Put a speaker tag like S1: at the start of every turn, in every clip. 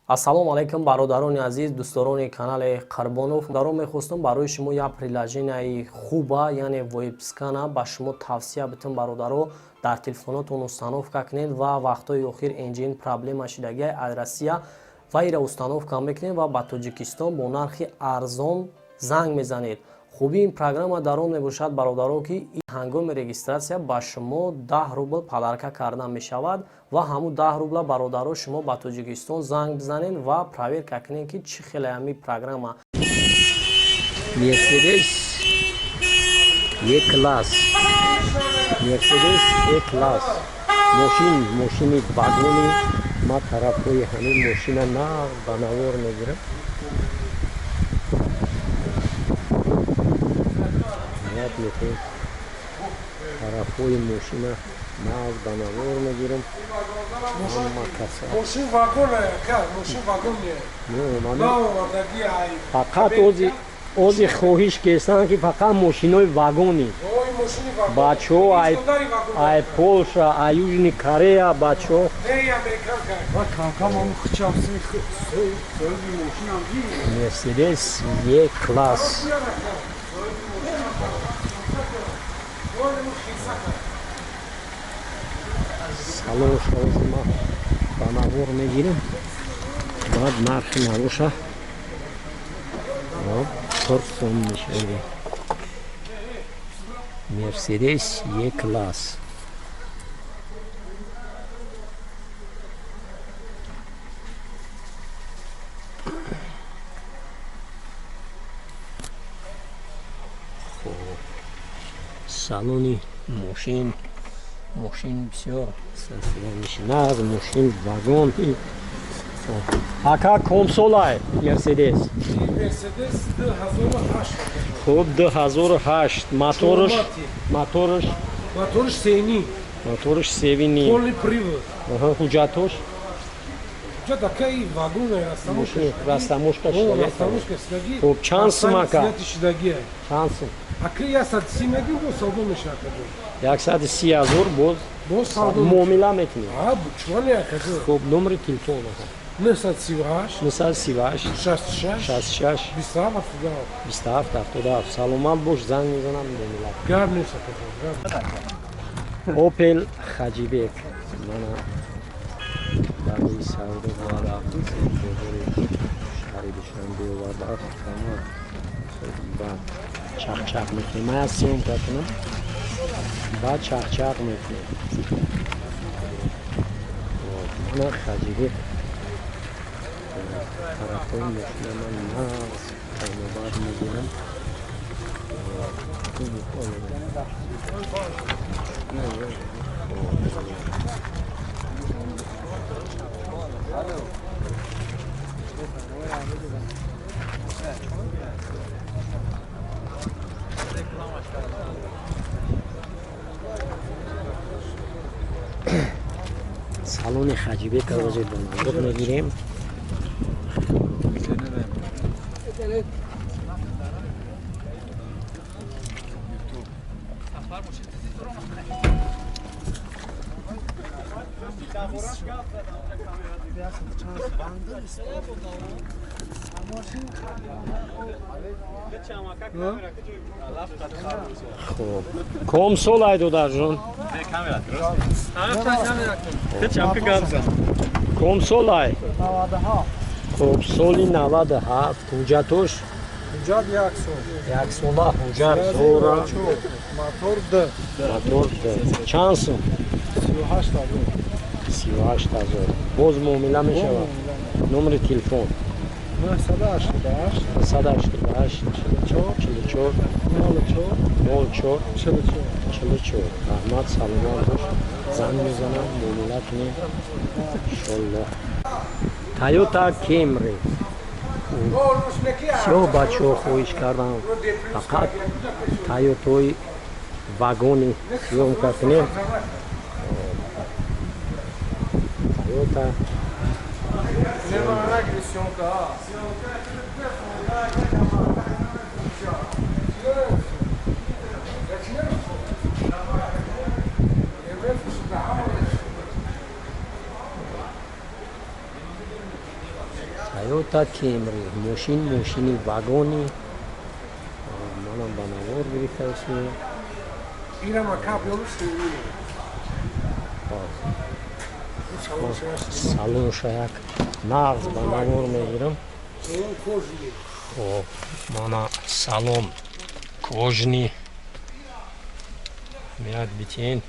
S1: Ассалому алайкум, бародарони азиз, дӯстдорони канали Қурбонов. Даро мехостам барои шумо як приложенияи хуба, яъне VoIP-скана ба шумо тавсия битам. Бародаро, дар телефонотон установка кунед ва вақтҳои охир NGN проблема шидагиай аз Россия ва ира установка мекунед ва ба Тоҷикистон бо нархи арзон занг мезанед. Хубии ин программа дар он мебошад, бародаро, ки ҳангоми регистрация ба шумо 10 рубл подарка карда мешавад ва ҳамун 10 рубла, бародаро, шумо ба Тоҷикистон занг бизанед ва проверка кунед, ки чӣ хеле ҳами программа.
S2: Мерседес Е класс, Мерседес Е класс, мошин, мошини вагони. Ма тарафҳои ҳамин мошина нағз ба навор мегирам. Ният мекунем, тарафҳои мошина нағз ба навор мегирам. Ҳама каса
S3: Мошин вагон ака, мошин вагон не. Наовардаги ай.
S2: Фақат ози хоҳиш кестанд, ки фақат мошинои вагони.
S3: Ой, мошини вагон.
S2: Бачаҳо
S3: Истодари вагон.
S2: ай Полша, ай Южный Корея, бачаҳо.
S3: Не, американка.
S4: Ва камкам ам хучамси соҳиби мошинам ди.
S2: Мерседес Е класс.
S3: Ой, ну хисака.
S2: Салон шавози ма ба навор мегирем, баъд нархи навоша 4 сом мешавад. Мерседес Е класс. Хоб, салони мошин, мошин бисёр нағз, мошин вагон. Ака, комсолай Мерседес?
S3: Мерседес 2008.
S2: Хуб, 2008, моторш?
S3: Чормати.
S2: Моторш?
S3: Моторш сени.
S2: Моторш севини.
S3: Полный привод.
S2: Ҳуҷҷатош?
S3: Ҷа дакаи вагон растамошка.
S2: Мошин растамошка
S3: О,
S2: шидаги.
S3: Растамошка шидаги.
S2: Хуб, чанд сум, ака?
S3: Шидаги.
S2: Чанд сум?
S3: Ака, 130 мегим, бо савдо мешавад, ака.
S2: 130 000, боз
S3: Бо савдо.
S2: муомила мекунем.
S3: А, чуане, ака.
S2: Хуб, номери телефон, ака?
S3: 938
S2: 938
S3: 66
S2: 66
S3: 27 77.
S2: 27 77. Саломат бош, занг мезанам, муомила.
S3: Гап нест, ака, гап.
S2: Опел Хаҷибек мана барои савдо бозори шаҳри Душанбе овардааст. Баъд чахчах мекунем. Ман съёмка кунам, баъд чахчах мекунем. Мана Хаҷибек, тарафҳои мошина ман нағз камобар мебинам. Салони Хаҷибека ҳозир ба навор мегирем. Хуб, комсол ай, додарҷон? Комсол ай? Хуб, соли 97, ҳуҷҷатош?
S4: Ҳуҷҷат як сол.
S2: Яксола ҳуҷҷат зора.
S4: Мотор Д.
S2: Мотор Д. Чанд сум?
S4: 38 000.
S2: 38 000, боз муомила мешавад. Номери телефон?
S4: 988
S2: 188
S4: 44
S2: 44
S4: 04
S2: 04
S4: 44.
S2: 44. Раҳмат, саломат бош, занг мезанам, муомила кунем, иншоллоҳ. Тойота Кемри. Всё, бачаҳо хоҳиш кардам, фақат Тойотои вагони съёмка кунем. Тойота.
S3: Нема нагири съёмка.
S2: Toyota Camry. Мошин мошини вагони. Манам ба навор гирифтаистем.
S3: Ирам ака биём сеюним.
S2: Салонша як нағз ба навор мегирам.
S3: Салон кожаный.
S2: Хоб, мана салон кожаный. Меяд битен.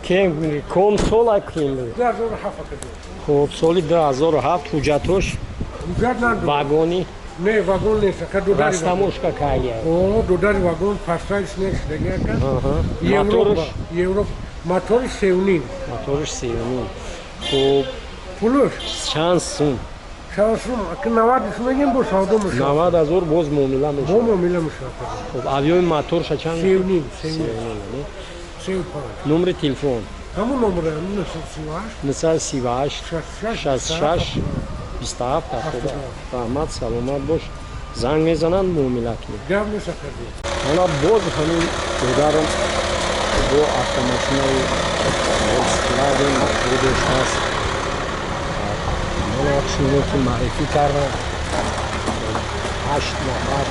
S2: Кемри ком сола Кемри?
S3: 2007.
S2: Хоб, соли 2007 ҳуҷҷатош
S3: Ҳуҷҷат надорад.
S2: Вагони?
S3: Не, вагон нест, ака, дудари вагон.
S2: Растамошка кая.
S3: О, дудари вагон, пастайш нест, деги ака.
S2: Моторш?
S3: Европа. Мотори сеюним.
S2: Моторш сеюним. Хоб,
S3: Пулуш?
S2: Чанд сум?
S3: Чанд сум? Ака, 90 сум мегем, бо савдо мешавад.
S2: 90 ҳазор боз муомила мешавад.
S3: Бо муомила мешавад.
S2: Хоб, авиои моторша чанд?
S3: Сеюним, сеюним.
S2: Сеюним, не?
S3: 35.
S2: Номери телефон?
S3: Ҳамон номера, 938.
S2: 938 66 27 77. Раҳмат, саломат бош. Занг мезананд, муомила кунед.
S3: Гап нест, акаҷон.
S2: Ҳана боз ҳамин додарам бо автомошинаи Volkswagen будеш ҳаст. Мана чуно ки маърифӣ кардам. 8 нафар.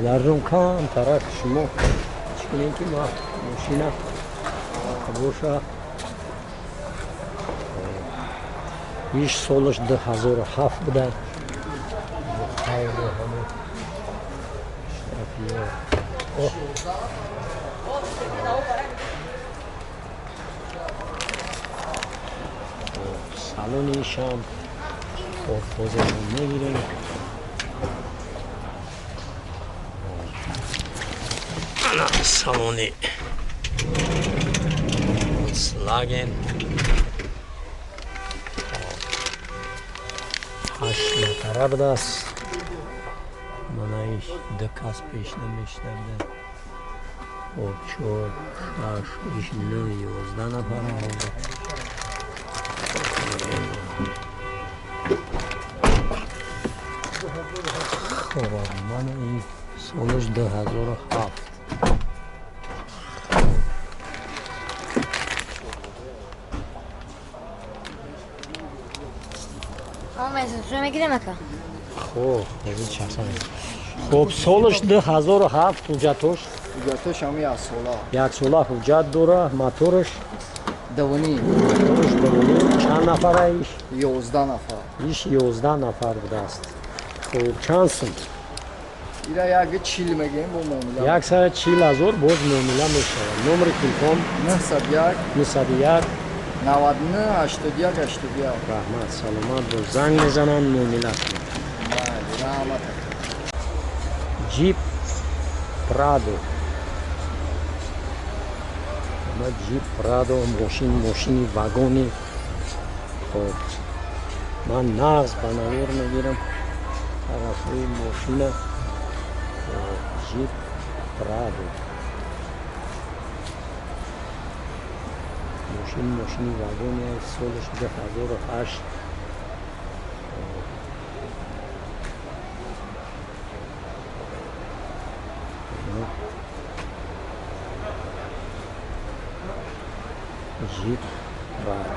S2: Дарҷон, камтарак шумо чӣ кунем ки ма мошина боша. Иш солаш 2007 буда. Салони ишам ҳозир мегирем. Салони Volkswagen 8 нафара будааст. Мана иш ду кас пеш намешта буда. Хоб, 4, 6, иш 9, 11 нафара буда. Хоб, мана ин солаш 2007. Хоб, солаш 2007 ҳуҷҷатош?
S4: Ҳуҷҷатош ҳами як сола.
S2: Як сола ҳуҷҷат дора, моторш?
S4: Давонӣ.
S2: Моторш давонӣ. Чанд нафара иш?
S4: 11 нафар.
S2: Иш 11 нафар будааст. Хоб, чанд сум?
S4: Ира 140 мегем, бо муомила.
S2: 140 ҳазор боз муомила мешавад. Номери телефон?
S4: 901
S2: 901
S4: 99 81 81.
S2: Раҳмат, саломат бош. Занг мезананд, муомила кунед.
S4: Раҳмат.
S2: Джип Прадо. Ама Джип Прадо мошин мошини вагони. Хоб, ман нағз ба навор мегирам тарафҳои мошина. Джип Прадо. Мошин мошини вагони солаш 2008. Джип Прадо.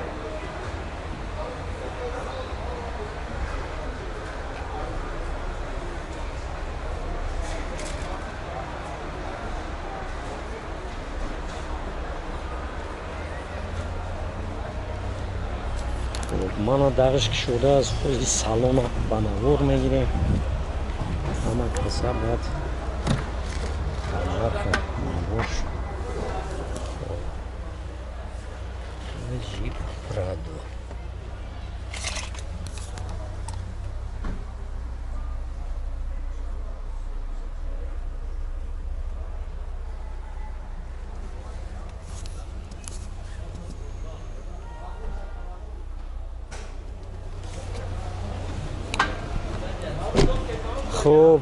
S2: Мана дарш кушода аз ҳози салона ба навор мегирем. Ҳама каса бояд нарха наворш. Джип Прадо. Хуб,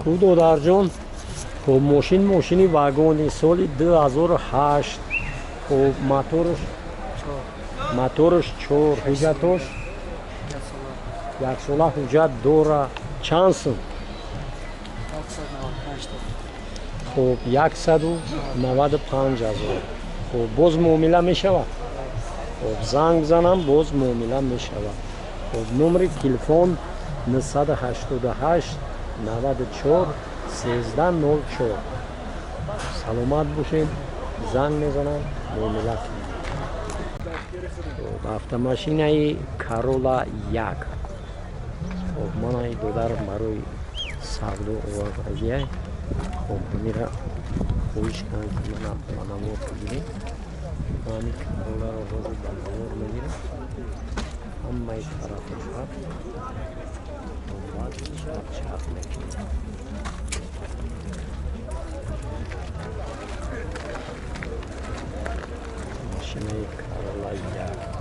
S2: ку додарҷон, хуб, мошин мошини вагони соли 2008. Хуб, мотораш 4, ҳуҷҷатош яксола ҳуҷҷат дора. Чанд сум? Хуб, 195 000. Хуб, боз муомила мешавад? Хуб, занг занам, боз муомила мешавад. Хуб, номери телефон 988 94 13 04. Саломат бошед, занг мезанам, муомила кунед. Хуб, автомашинаи Карола 1. Хуб, мана и додар барои савдо овардагия. Хуб, мира хоҳиш кардам, ки мана ба навор бигирем. Мани Кароларо ҳозир ба навор мегирем. Ҳамаи тарафоша баъд чарх мекунем. Машинаи Карола 1.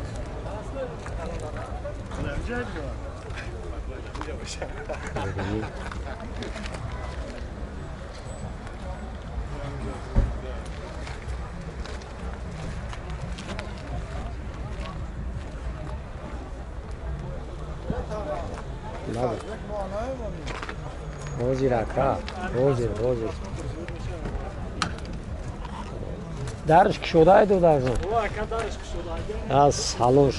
S2: Ҳозир ака, ҳозир, ҳозир. Дарш кушодай, додарҷон? Аз салонш,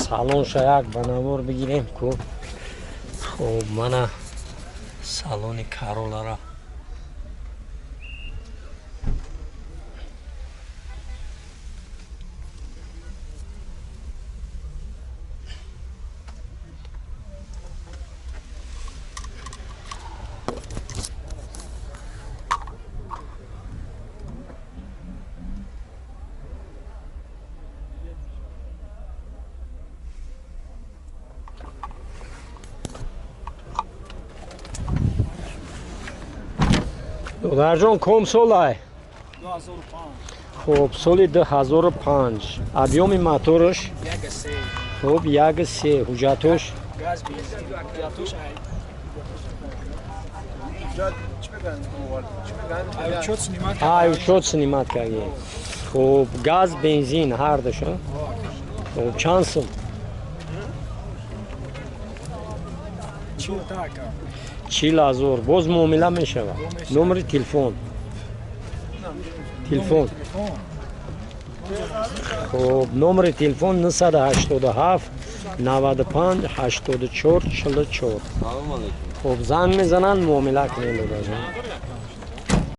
S2: салонша як ба навор бигирем ку. Хуб, мана салони Каролара. Додарҷон, ком солай?
S4: 2005.
S2: Хуб, соли 2005. Объёми мотораш?
S4: 1,3.
S2: Хуб, 1,3. Ҳуҷҷатош?
S4: Газ, бензин. Ҳуҷҷатош ай. Учёт снимать.
S2: Ай, учёт снимать кардем. Хуб, газ, бензин ҳардуш, а? Хуб, чанд сум?
S4: 40 ака.
S2: 40 000. Боз муомила мешавад. Номери телефон. Телефон. Хуб, номери телефон 987 95 84 44. Хуб, занг мезананд, муомила кунед, додарҷон.